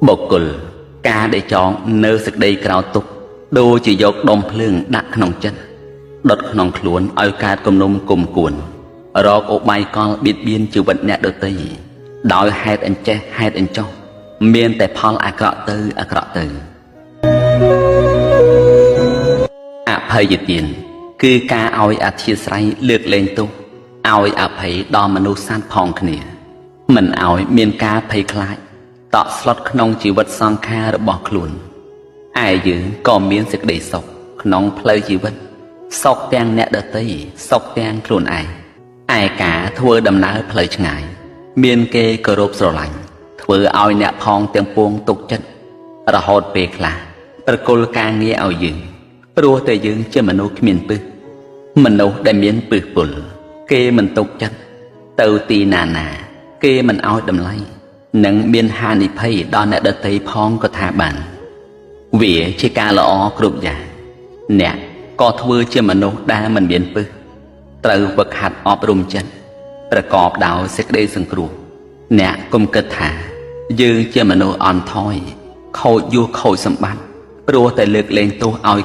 បុគ្គលការដែលចងនៅសេចក្តីក្រោធទុកដូចជាយកដុំភ្លើងដាក់ក្នុងចិត្តដុតក្នុងខ្លួនឲ្យកើតគំនុំគុំគួនរកឧបាយកលបៀតបៀនជីវិតអ្នកដទៃដោយហេតុអញ្ចេះហេតុអញ្ចោះមានតែផលអាក្រក់ទៅអាក្រក់ទៅអភ័យទានគឺការឲ្យអធ្យាស្រ័យលើកលែងទោសឲ្យអភ័យដល់មនុស្សសត្វផងគ្នាមិនឲ្យមានការភ័យខ្លាចតក់ស្លុតក្នុងជីវិតសង្ខាររបស់ខ្លួនឯយើងក៏មានសេចក្តីសុខក្នុងផ្លូវជីវិតសុខទាំងអ្នកដទៃសុខទាំងខ្លួនឯងឯការធ្វើដំណើរផ្លូវឆ្ងាយមានគេគោរពស្រឡាញ់ធ្វើឲ្យអ្នកផងទាំងពួងទុកចិត្តរហូតពេលខ្លះប្រគល់ការងារឲ្យយើងព្រោះតែយើងជាមនុស្សគ្មានពឹសមនុស្សដែលមានពឹសពុលគេមិនទុកចិត្តទៅទីណាណាគេមិនឲ្យតម្លៃនិងមានហានិភ័យដល់អ្នកដទៃផងក៏ថាបានវាជាការល្អគ្រប់យ៉ាងអ្នកក៏ធ្វើជាមនុស្សដែលមិនមានពឹសត្រូវហ្វឹកហាត់អប់រំចិត្តប្រកបដោយសេចក្តីសង្គ្រោះអ្នកគុំគិតថាយើងជាមនុស្សអន់ថយខូចយោះខូចសម្បត្តិព្រោះតែលើកលែងទោសឲ្យ